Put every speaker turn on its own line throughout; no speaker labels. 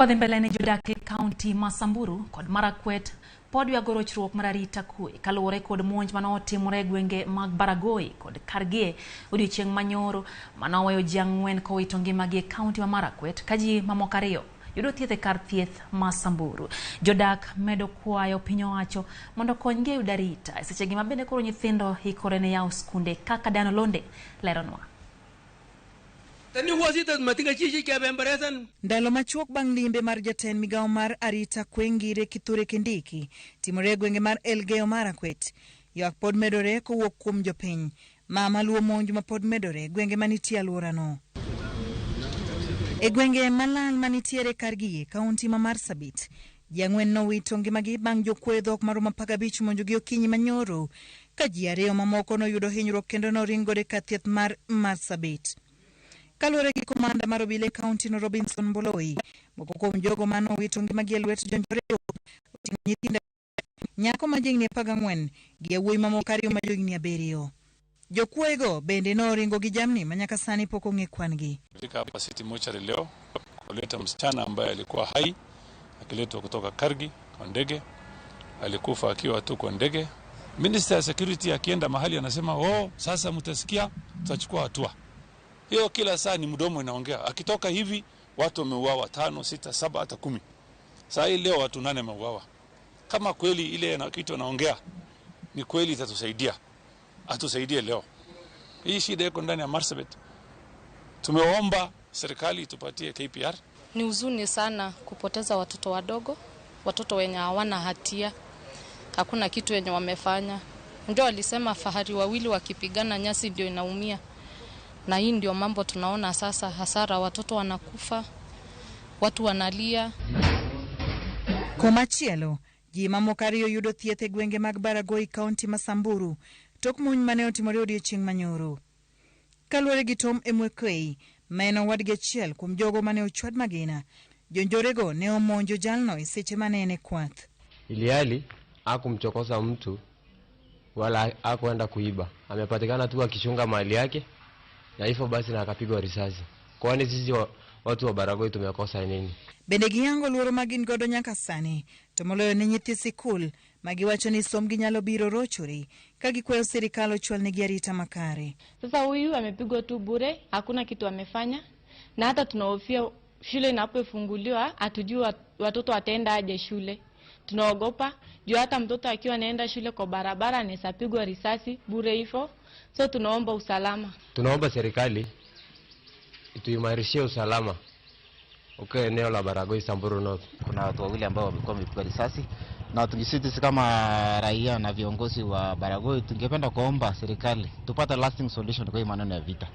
Wadhi mbele ni jodak e kaunti ma Samburu kod Marakwet pod ywago rochruok mar arita kwe kaluwore kod monj manotimore e gwenge mag Baragoi kod Kargie odiochieng' manyoro manoweyo ji 4 kowito ngimagi e kaunti ma Marakwet ka ji mamoko 2 yudo thieth e kar thieth ma Samburu. Jodak medo kwayo piny owacho mondo okonygi e yudo arita e sechegi ma bende koro nyithindo ikore ne yawo skunde kaka Dan Olonde leronwa.
Ndalo machuok bang' limbe mar jatend migawo mar arita kwe Ngire Kithure Kindiki timore e gwenge mar Elgeyo Marakwet, ywak pod medore kowuok kuom jopiny ma maluwo monj ma pod medore e gwenge manitie alworano. E gwenge malal manitiere Kargiye, kaunti ma Marsabit, ji 4 nowito ngimagi bang' jokuoye dhok maromo 15 monjogi okinyi manyoro, ka ji 2 mamoko noyudo hinyruok kendo noring godo e kar thieth mar Marsabit. Kaluwore gi komanda mar obila e kaunti no Robinson Mboloi, moko kuom jogo manowito ngimagi e lwet jonjorego oting'o nyithindo nyako ma jahigni 14 gi yawuoyi mamoko 2 ma johigni 7. Jokuoyego bende noringo gi jamni ma nyaka sani pok ong'e kwan-gi.
Fika hapa City Mortuary leo kuleta msichana ambaye alikuwa hai akiletwa kutoka Kargi kwa ndege, alikufa akiwa tu kwa ndege. Minister ya Security akienda mahali anasema, oh, sasa mtasikia, tutachukua hatua. Hiyo kila saa ni mdomo inaongea. Akitoka hivi watu wameuawa 5, 6, 7 hata 10. Saa hii leo watu 8 wameuawa. Kama kweli ile na kitu anaongea ni kweli itatusaidia, atusaidie leo. Hii shida iko ndani ya Marsabit. Tumeomba serikali itupatie KPR.
Ni huzuni sana kupoteza watoto wadogo, watoto wenye hawana hatia. Hakuna kitu wenye wamefanya. Ndio walisema fahari wawili wakipigana nyasi ndio inaumia. Na hii ndio mambo tunaona sasa, hasara, watoto wanakufa, watu wanalia.
Komachielo, ji mamoko 2 yudo thieth e gwenge mag Baragoi, kaunti ma Samburu, tok monj mane otimore odiochieng' manyoro. Kaluwore gi Tom Emwekwei, ma en owadgi achiel kuom jogo mane ochwad magina, jonjorego ne omonjo jalno e seche mane en e kwath.
Ilihali hakumchokoza mtu wala hakuenda kuiba, amepatikana tu akichunga mali yake na hivyo basi na akapigwa risasi. Kwani sisi watu wa Baragoi tumekosa nini?
Bende giyango luoro ma gin godo nyaka sani, to moloyo ne nyithi sikul ma giwacho ni sombgi nyalo biro rochore ka gikwayo sirikal ochwalnegi arita makare.
Sasa huyu amepigwa tu bure, hakuna kitu amefanya, na hata tunahofia shule inapofunguliwa hatujui watoto wataenda aje shule. Tunaogopa juu hata mtoto akiwa anaenda shule kwa barabara anaweza pigwa risasi bure hivyo. So tunaomba usalama.
Tunaomba serikali ituimarishie usalama uko eneo la Baragoi, Samburu North.
Kuna watu wawili ambao wamekuwa wamepigwa risasi, na sisi kama raia na viongozi wa Baragoi tungependa kuomba serikali tupate lasting solution kwa hii maneno ya vita.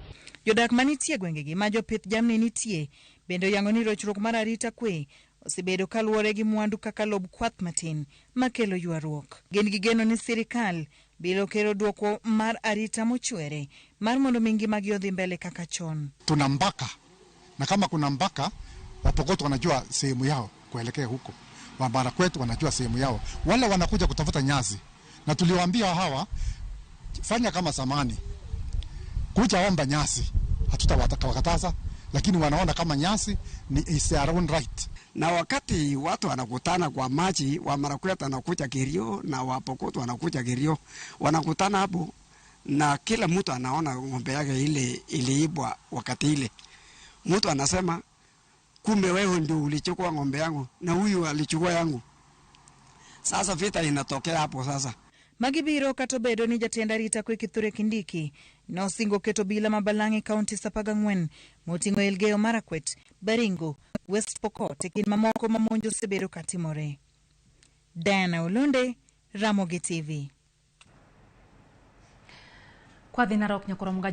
Jodak manitie gwengegi ma jopith jamni nitie bende oyango ni rochruok mar arita kwe osebedo kaluwore gi mwandu kaka lob kwath matin makelo ywaruok. Gin gi geno ni sirikal biro kelo dwoko mar arita mochwere mar mondo mi ngimagi odhi mbele kaka chon.
Tuna mpaka, na kama kuna mpaka Wapokoto wanajua sehemu yao kuelekea huko, Wamarakwet wanajua sehemu yao, wale wanakuja kutafuta nyasi. Na tuliwaambia hawa, fanya kama zamani, kuja omba nyasi, hatutawakataza, lakini wanaona kama nyasi ni is their own right.
Na wakati watu wanakutana kwa maji, Wamarakwet wanakuja Kerio na Wapokoto wanakuja Kerio, wanakutana hapo na kila mtu anaona ng'ombe yake ile iliibwa wakati ile. Mtu anasema kumbe wewe ndio ulichukua ng'ombe yangu na huyu alichukua yangu. Sasa vita inatokea hapo sasa.
Magi biro kata obedo ni jatend arita kwe Kithure Kindiki nosingo keto bila mabalang' e kaunti 14 moting'o Elgeyo Marakwet, Baringo, West Pokot e kind mamoko ma monj osebedo katimore. Diana Olonde, Ramogi TV.
Kwadhi Narok nyakoro mga